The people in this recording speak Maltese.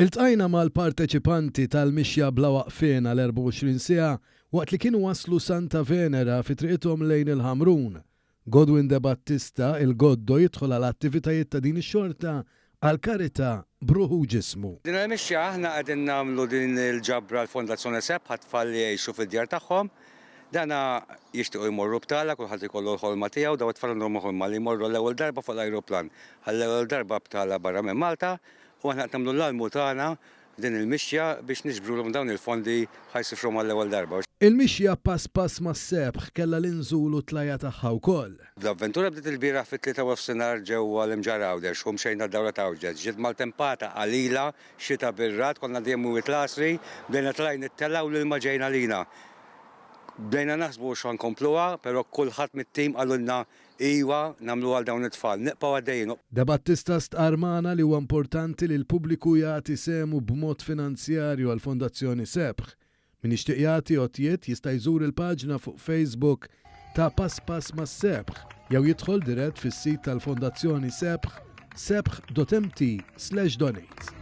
Iltqajna mal-parteċipanti tal-mixja bla waqfien għal 24 siegħa waqt li kienu waslu Santa Venera fi triqithom lejn il-Ħamrun. Godwin Debattista, il-Goddo jidħol għal attivitajiet ta' din ix-xorta għall-karità b'ruħu u ġismu. Din il-mixja aħna qegħdin nagħmlu din il-ġabra l-Fondazzjoni Sebħ għat-tfal li jgħixu fid-djar tagħhom. Dana jixtiequ jmorru btala, kulħadd ikollu l-ħolma tiegħu, dawn it-tfal għandhom ħolma li jmorru għall-ewwel darba fuq l-ajruplan, għall-ewwel darba btala barra minn Malta U aħna qed nagħmlu l-almu tagħna f'din il-mixja biex niġbrulhom dawn il-fondi ħa jsifruhom għall-ewwel darba. Il-mixja pass pass mas-sebħ kellha l-inżul u t-tlajja' tagħha wkoll. L-avventura bdiet ilbieraħ fit-tlieta u nofsinhar ġewwa l-Imġarr Għawdex u mxejna d-dawra ta' Għawdex. Ġiet maltempata qalila, xita bir-ragħad, konna għaddejjin minn Wied l-Għasri, bdejna tlajn it-telgħa u l-ilma ġejna għalina. Bdejna naħsbu hux ħa nkompluha, però kulħadd mit-tim qalulna Iwa, nagħmluha għal dawn it-tfal. Nibqgħu għaddejjin. Debattista stqarr magħna li huwa importanti li l-pubbliku jagħti sehmu b'mod finanzjarju għall-Fondazzjoni Sebħ. Min jixtieq jagħti għotjiet jista' jżur il-paġna fuq Facebook ta' Pass Pass mas-Sebħ jew jidħol dirett fis-sit tal-Fondazzjoni Sebħ sebħ.mt/donate.